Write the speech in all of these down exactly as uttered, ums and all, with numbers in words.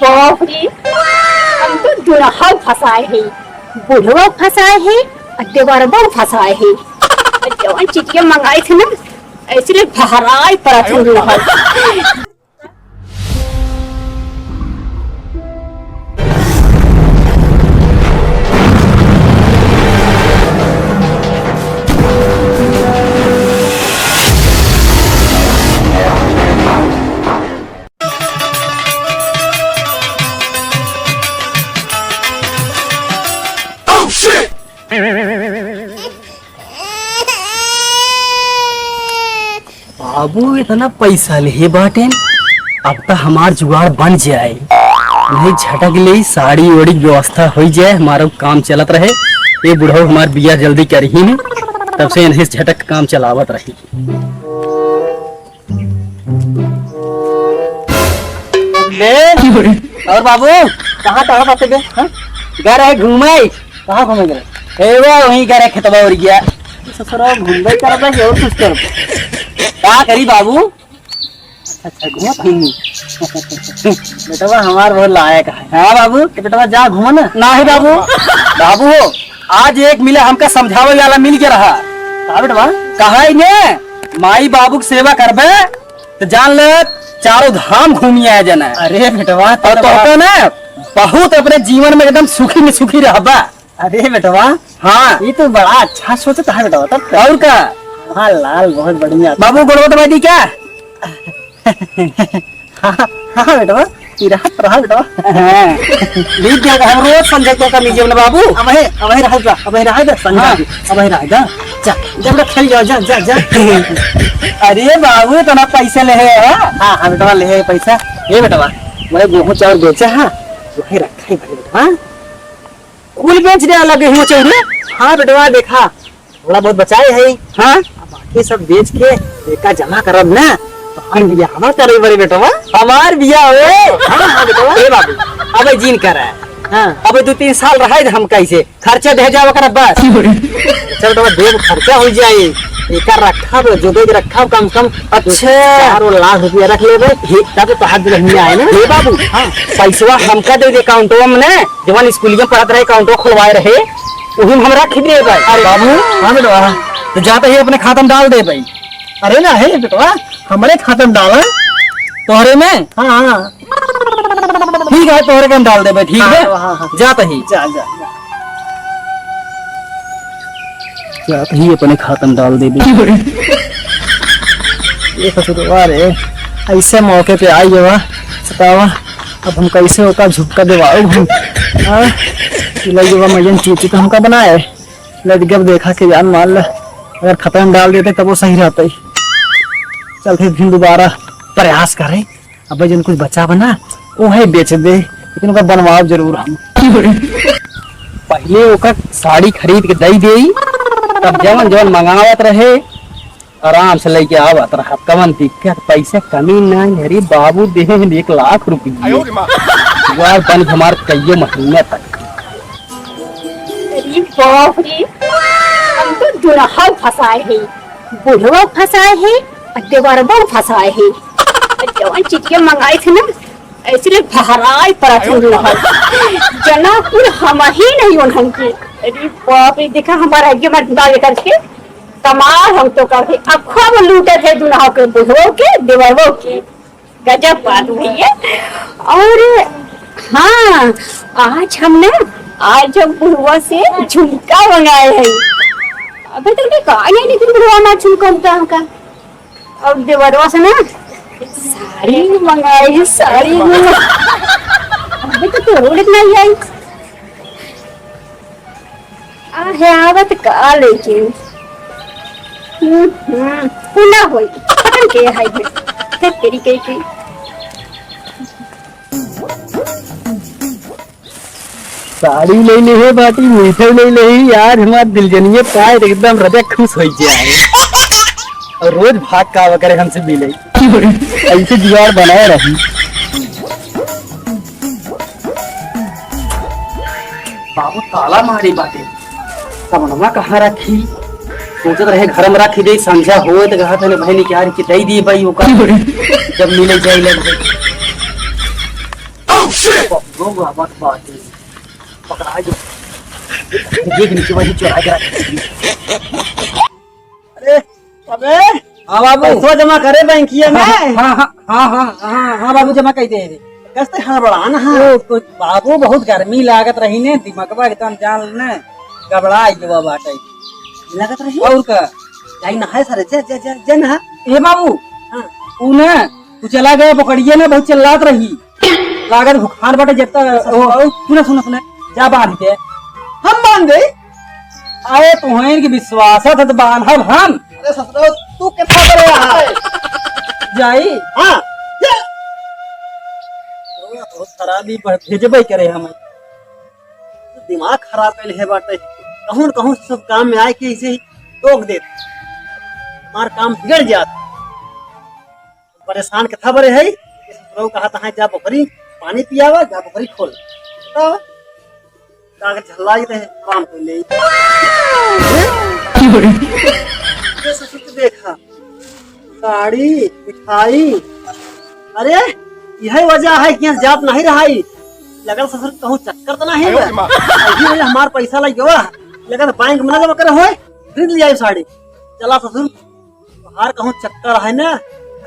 बाप रे, हम तो दुल्हा फंसाए है, बुढ़वा फंसाए है, और देवरबा फंसाए है। और जवन चिटिया मंगाई थी ना, ऐसे ले फहराई पड़ा थी दुल्हा। बाबू इतना पैसा लेहे बाटेन, अब त हमार जुगाड़ बन जाए। नहीं झटक ले, साड़ी ओड़ी के व्यवस्था होई जाए, हमारा काम चलत रहे। ये बुढ़ऊ हमार बियाह जल्दी करही न, तब से इन्हें झटक काम चलावत रही। बे, और बाबू, कहाँ, कहाँ बाटे बे? हाँ? गए रहे घूमे। कहाँ घूमे गए? ए वो, वहीं गए रहे खेतवा ओरिया। ससुरा घूमबे करबे कि और कुछ करबे? का करी बाबू? अच्छा, अच्छा, घूमत हई। बेटवा हमार बहुत लायक है। हाँ बाबू। तो बेटवा जा घूमो ना। नाही बाबू। बाबू हो, आज एक मिला हमका समझावे वाला मिल गया रहा। का बेटवा? कहा ही ने, माई बाबू की सेवा करबे तो जान ले, चारों धाम घूमी आया जाना है। अरे बेटवा, तो और तो बेटवा, होता ना, बहुत अपने जीवन में एकदम सुखी में सुखी रहबा। अरे बेटवा, हाँ। ये तो बड़ा अच्छा सोचता है बेटवा, तब तो। और का? हाँ लाल, बहुत बढ़िया। बाबू, गोड़वा दबाई दी क्या? हाँ, हाँ बेटवा, ये रहत रहा बेटवा। हाँ। बीत गया, हम रोज संजय को का लीजिए ना बाबू। अब है, अब है रहत रहा, अब है रहत रहा, संजय हाँ। जी, अब है रहत रहा। जा, जा बेटा, खेल जाओ, जा, जा, जा। अरे बाबू, इतना पैसा ले है, हाँ? हाँ, हाँ बेटवा, ले है पैसा। ये बेटवा, मैं गेहूं चाउर बेचा, हाँ? वही रखा है भाई बेटवा, हाँ? कुल बेच दे अलग ही चाहिए। हाँ बेटवा, देखा, थोड़ा बहुत बचाए है। हाँ? अब बाकी सब बेच के एका जमा करब ना, तो हम बियाह करे बरे बेटवा। हमार बियाह होए? हाँ, हाँ बेटवा। ए बाबू, अबे जीन कर है। हाँ। अबे दो तीन साल रहे हम कैसे खर्चा दे जाओ ओकरा बस। चल बेटवा, देव खर्चा हो जाए, एका रखब, जोगे के रखब कम से कम अच्छा। चार लाख रुपया रख लेबे, हे, तब तो हाथ में आए ना। ए बाबू, हाँ। पैसवा हमका दे दे अकाउंटवा में ना। जवन स्कूलिया में पढ़त रहे, अकाउंटवा खुलवाए रहे, वही में हम रख दे भाई। अरे बाबू, हाँ बेटवा, तो जाते ही अपने खाता में डाल दे भाई। अरे ना, हे बेटवा, हमारे खाता में डाला। तोहरे में? हाँ, हाँ। ठीक है, तोहरे के हम डाल दे भाई, ठीक हाँ, है? हाँ, हाँ। जाते ही। जा, जा, जा। जाते ही अपने खाता में डाल दे भाई। ये ससुरवा रे, ऐसे मौके पे आई गवा, सतावा। अब हम कैसे ओका झुटका देवाओ हम? हाँ? कि लइ जवा मजन चीची तो हमका बनाए। लइ जब देखा कि जान मान ले, अगर खतरा में डाल देते तब वो सही रहता ही। चल फिर, फिर दोबारा प्रयास करें। अबे जन कुछ बचा बना, वो है बेच दे, लेकिन ओका बनवाओ जरूर हम। पहले ओकर साड़ी खरीद के दई देई, तब जवन जवन मंगावत रहे, आराम से लेके आवत रहा, कवन दिक्कत, पैसा कमी नहीं। अरे बाबू देहे हैं एक लाख रुपये, जुगाड़ बन हमार कईयो महीने तक। अरे बाप रे, हम तो दुल्हा फंसाए है, बुढ़वा फंसाए है, और देवरबा फंसाए है। और जवन चीजें मंगाई थी ना, ऐसे ले फहराई पड़ा था दुल्हा। जना कुल हम ही नहीं उन्हन के। अरे बाप रे, देखा हमारा आगे मत डाल करके। कमाल हम तो करके अखवा में लूटे थे दुल्हा के, बुढ़वो के, देवरवो के। गजब बात भैया। और हाँ, आज हम ना, आज हम बुढ़वा से झुमका मंगाए हैं। अबे तो कहा नहीं, लेकिन बुढ़वा ना झुमका उमका हमका। और देवरवा से ना साड़ी मंगाए हैं, साड़ी मंगाए। अबे तो तोड़ नहीं आई। आहे आवत का लेकिन। हम्म, हम्म, पुना होई। पकड़ के है ये। फिर तेरी कही की। साड़ी ले ले है बाटी, मीठा ले ले है यार, हमार दिलजनिए पाए तो एकदम हृदय खुश हो जाए। और रोज भाग का आवा करे हमसे मिले। ऐसे जुगाड़ बनाए रही। बाबू ताला मारी बाटे, कमनवा कहाँ रखी? सोचत रहे घर में रखी दे, संझा होए तो कहा था भाई निकाल के दे दिए भाई ओका, जब मिले जाए लग जाए। लोग आवाज बात है। पकड़ा जो। देख नीचे वाली चोरा के रख। अरे, अबे। हाँ बाबू। पैसवा जमा करे बैंकिया में। हाँ, हाँ, हाँ, हाँ, हाँ, हाँ, हाँ, बाबू जमा कर दे। कैसे हड़बड़ान है? ओ, तो बाबू बहुत गर्मी लागत रही ने, दिमागवा एकदम जान ने, गबड़ा गवा बाटे। लागत रही? और का? जाई नहाए सारे, जा, जा, जा, जा नहा। ए बाबू, हाँ। ऊ ना, तू चला गया पकड़िए ना, बहुत चिल्लात रही। लागत भुखार बाटे जब तक, ओ, ओ, सुना, सुना, सुना, जा बांध के। हम बांध दे? अरे तोहन के विश्वास है तो बांधब हम। अरे ससुरो, तू कितना बड़े है? जाई? हाँ, जा। बहुत खराबी पर भेजबे करे हम। दिमाग खराब कइले है बाटे। कहूँ न कहूँ सब काम में आए के ऐसे ही टोक देत। हमार काम बिगड़ जात। परेशान कथा बरे है, ये ससुरऊ कहा तहाँ जा बकरी पानी पियावा, जा बकरी खोल। बतावा, कागज झल्लाई दे, काम कर ले। ये ससुर के देखा, साड़ी, मिठाई, अरे, यही वजह है कि यहाँ जात नहीं रहाई। लगल ससुर कहूँ चक्कर तो नहीं बा। अभी वजह हमार पैसा लग गवा, लगल बैंक में ना जमा करे होए, खरीद लिया साड़ी। चला ससुर, तोहार कहूँ चक्कर है ना,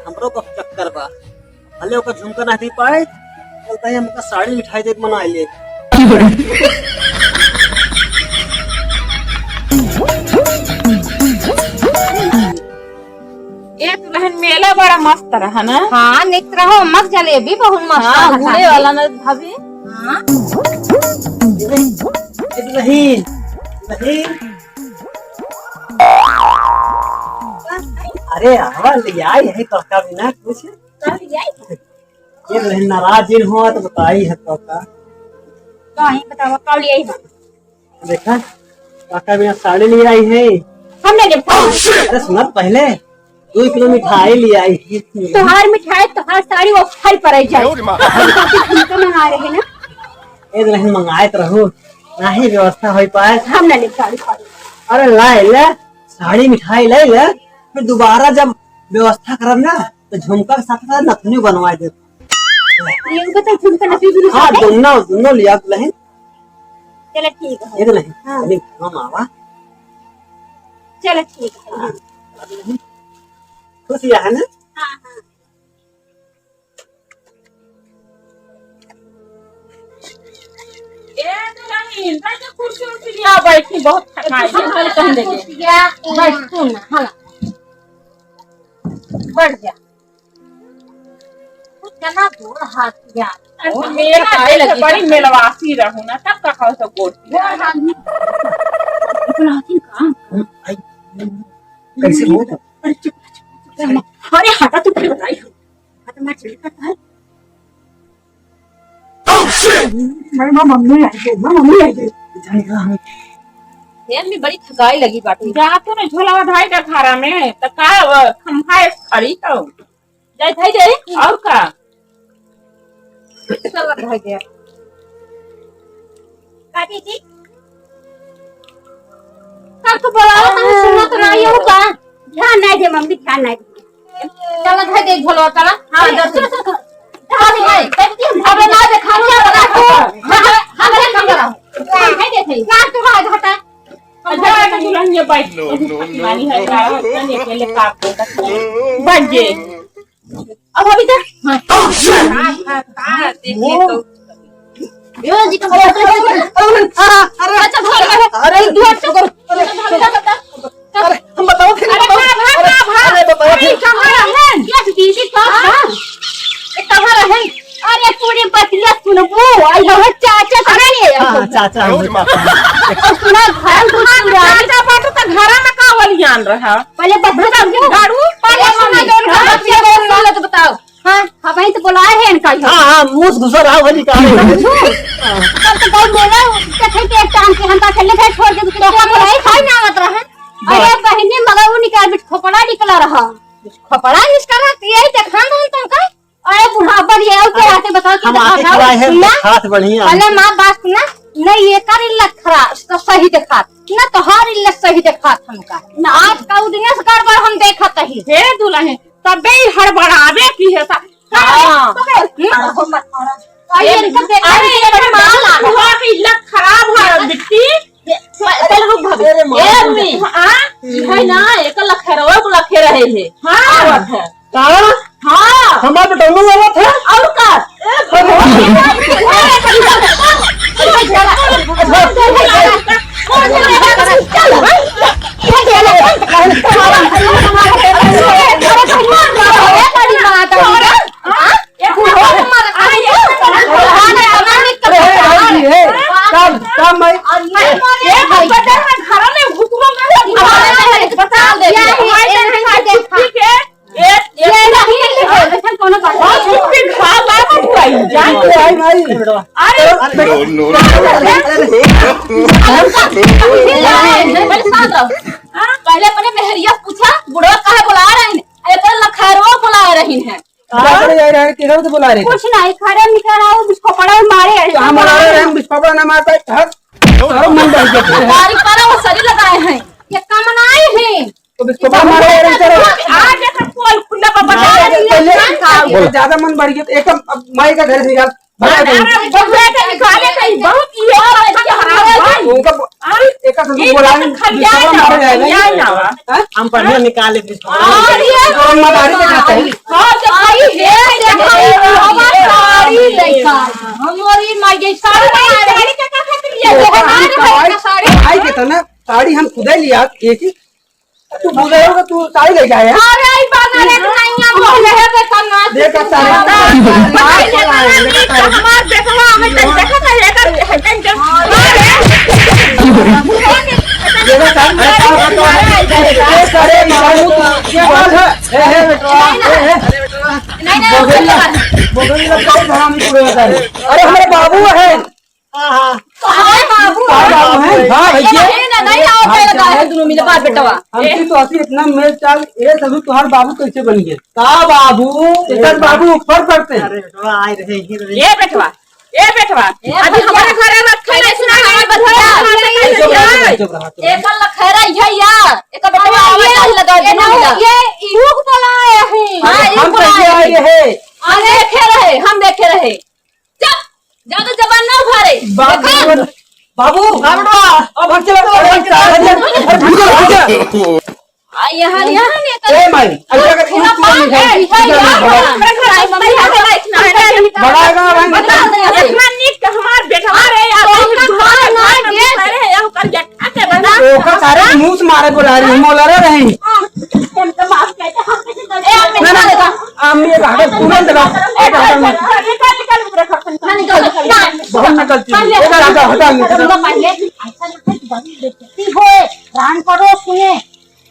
हमरो कहूँ चक्कर बा। भले ओकर झुमका ना दे पाए, चलता है हमका साड़ी मिठाई दे के मना ले। ए दुल्हन, मेला बड़ा मस्त रहा ना? हाँ, निक रहो, मस्त जलेबी बहुत मस्त हाँ, रहा गुड़े था। वाला ना भाभी? हाँ। ए दुल्हन, दुल्हन। अरे आवा, ले आई है तोहका बिना कुछ। का ले आई? ये दुल्हन नाराज जिन हो तो बताई है तोहका। का है बतावा, का ले आई बा? देखा, तोहका बिना साड़ी ले आई है। हम नहीं लेब। अरे सुना तो पहले, दो किलो मिठाई ले आई है। तोहार मिठाई, तोहार साड़ी वो फल पर आई जाए। हम तो कुछ झुमका मंगा रहे ना। ए दुल्हन मंगाए तो रहू, नाही व्यवस्था हो पाए। हम ना लेब साड़ी फाड़ी। अरे लाई ले, साड़ी मिठाई लाई ले, फिर दोबारा जब व्यवस्था करब ना, तो झुमका के साथ साथ नथुनी बनवाए देब। ये बताओ, झुमका नथुनी दुनो हाँ, साथ है? दोनों, दोनों लिया दुल्हन। चलो ठीक है। ये दुल्हन, हाँ। अभी हम आवा। चलो ठीक है। हाँ, दुल्हन। खुश या है ना? हाँ, हाँ। ए दुल्हन, बैठ के कुर्सी उर्सी लिया, बैठी, बहुत थकाई है। कुर्सी वाले कहने लगे। बैठ तू ना, हाँ। बैठ जा। तना गोड़ हाथ यार। अरे मेल काहे लगी? बड़ी मेलवासी रहू ना, तब का खाओ तो गोड़। गोड़ हाथ नहीं। इतना हाथ नहीं काम। आई, कैसे हो? अरे चुप, चुप, चुप, चुप। अरे हटा, तू फिर बताई। हटा, मैं चली करता है। Oh, shit! मैं, मैं मम्मी आई गई, मैं मम्मी आई गई। जाएगा हम। ये अम्मी बड़ी थकाई लगी बाटे। जा तू ने झोला धाई का घरा में, त का, अ, खम्हा एक खड़ी तो। जाई भाई जाई। और का? चल भाई गया। का दीदी? का तू बोलावा त सुनत नाही हो का? ध्यान नाही दे मम्मी, ध्यान नाही दे। चल भाई दे झोला चला। हाँ, जा तू। जा भाई, अबे ना दे, खाना बना को। हाँ, हाँ, हाँ, खाना बना। भाई दे भाई। ना तू रह घटा। अच्छा, तो दुल्हन ये बैठ। No, no, no, मानी है, no, का, no। अकेले काम करता है। बैठ जे। अब अभी तक। हाँ। हाँ, हाँ, हाँ, देखिए तो। यो जी, तो अरे, अरे, अरे, अरे, अच्छा, बोल, अरे, अरे, अरे, तू अच्छा, अरे, अरे, अरे, अरे, हम बताओ फिर, अरे, बताओ। का भा, अरे, का भा? अरे, बताओ अरे, फिर। कहाँ रहन? ये दीदी का भा? ये कहाँ रहन? अरे, पूरी बतिया सुनबू, आई हो चाचा, अरे, ये हाँ, चाचा, हम चाचा। और सुना, घर को अरे, पूरा चाचा बाटू तो घरा में का वलियान रहा? पहले बतिया सुनबू। गाड़ू, पहले सुना, जौन हाँ, बात ये बोल रहा, तो बताओ। हाँ, हाँ, वही तो बोलाए हैं इनका ही। हाँ, हाँ, मुंह से घुसा रहा, वही निकाल रहा है। तब तो गौ बोला, देखे के एक टांग के हम तो अकेले घर छोड़ के दूसरे को बोला, खाई ना आवत रहा। अरे बहिनी, मगर वो निकाल बिट खोपड़ा निकला रहा। खोपड़ा निकला रहा, यही देखा ना तुमका। अरे बुढ़ापा ये और क्या आके बताओ कि हम आके खड़ा है, सुनना? हाथ बढ़िया। अरे माँ बात सुनना, नहीं ये कर इल्लत खराब, तो सही देखात, ना तोहार इल्लत सही देखात हमका। ना आज का दिन से गड़बड़ हम देखत ही। हे दुल्हन, तबे ही हड़बड़ावे की है सा। हाँ। तबे, हम्म? अरे, इनका देखा अरे, नहीं, इनका माल आ गया। बुढ़वा के इल्लत खराब है, बिट्टी। ये, पहले रुक भाभी। अरे, माँ, ए, अम्मी। हाँ? ये है ना, एक लखेरवा को लखेर रहे हैं। हाँ। आवत है। का? हाँ। हमार बेटौनो आवत है? और का? पहले अपने मेहरिया पूछा, बुढ़वा काहे बुला रहे हैं? एकर लखैरवा बुला रही हैं। का करे जाए रहे, केकरा से बुला रहे? कुछ नहीं, खड़े निकल आओ, बिस्कोपड़ा मारे हैं। तो हम बुला रहे हैं, हम बिस्कोपड़ा ना मार पाए, हट। सारा मन बढ़ गया। गाड़ी पर वो सरी लगाए हैं, ये कम नहीं है। तो बिस्कोपड़ा मारे हैं, चलो। आज ऐसा पोल खुला पर बता रही है। पहले बोलो। ज्यादा मन बढ़ गया, तो एक अब माई का घर से निकाल, भगा दो। अरे, बबुआ के निकाले कहीं, बहुत ही है, उनका ब-, अरे, एक का संदूक बोला, खलिया बिस्कोपड़ा मारे जाएगा। खलिया ना। हाँ? हम बढ़िया निकाले थे। और ये तो हम मदारी के जाते हैं। हाँ, तो भाई, ये देखो, ये हमारा साड़ी लेकर। हमारी माँ ये साड़ी, साड़ी का क्या खातिर लिया? ये हमारे भाई का साड़ी। भाई के था ना, साड़ी हम खुदे लिया, एक ही। तू भूल रहे हो कि तू साड़ी लेके आया है? अरे, ई बात अरे, तू नहीं है, बोल रहे हो, बेटा, ना। देखा साड़ी। भाई, ये साड़ी, देखा साड़ी। हमार देखो, हमें तो देखो, तो लेकर, लेकर, लेकर। ये तो सामने का होता है। ये सारे मालूम क्या बात है? ए, ए, बेटवा, ए, ए। नहीं, नहीं, बोगरिया, बोगरिया का बहुत हरामी पूरे होता है। अरे, हमारे बाबू है। हाँ, हाँ। तो हमारे बाबू हाँ, बाबू है। हाँ, ये भैया। नहीं, नहीं, नहीं, आओ, हाँ, पहले क्या है? दोनों मिले बात बेटवा। हमसे तो ऐसी इतना मेल चाल, ये सब तुम्हारे बाबू कैसे बन गए? का बाबू? इधर बाबू ऊपर पड़ते हैं। अरे, बेटवा, आए रहे, ही रहे। ये बेटवा, ए बेटवा, ए अभी भैया। हमारे घरे रखे नहीं सुना है, बच्चा। ऐसे बोलो, ऐसे बोलो, ऐसे बोलो। एकर लखेरा है या, एकर बेटवा अरे आवाज ये, नहीं लगा, ये दुनू ना, मिला। ये इहू को बुलाए हैं। हाँ, अरे इहू हम को बुलाए कैसे हैं। आए हैं? हम देखे रहे, हम देखे रहे। चुप, ज्यादा जबान ना उभारे। बाप देखा? रे, बाबू, हाँ बेटवा। अब हम चला, अब हम चला, अब हम चला। आ, यहाँ, यहाँ नहीं ए माई, अच्छा कर, पूरा पूरा पास निकाल, है, निकाल, निकाल, निकाल। बड़ा है ना भाई? इतना नीक हमार बेटवा रे, यार, तो उनका घर ना, घर ना, ये अरे, यहाँ कर गया, अच्छा बता। ओका सारे मुंह से मारे बोला रही, मोला रे रही। हम तो माफ कहते, हम कैसे ना, ना, ना, हम ये भागल, तुरंत भाग, ए, भागल मत। निकाल, निकाल, निकाल, निकाल। बहुत निकलती है। पहले ये हटा, हटा, हटा, हटा। पहले ऐसा लगता है कि बड़ी बेइज्जती होए, रान करो, सुने।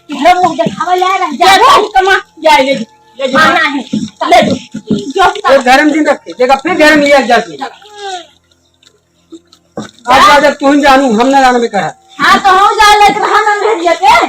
तुहरे मुंह देखावे ला रह जा। जा, जा, कमा, जा, ले जा, ले जा। माना है। ले जा। जो ये घर में दिन रखे, देखा फिर घर में लिया जाती। आज का जब तुम जानू, हम ना जानबे करा। हाँ, तो हम जान लेते, हम ना भेज देते।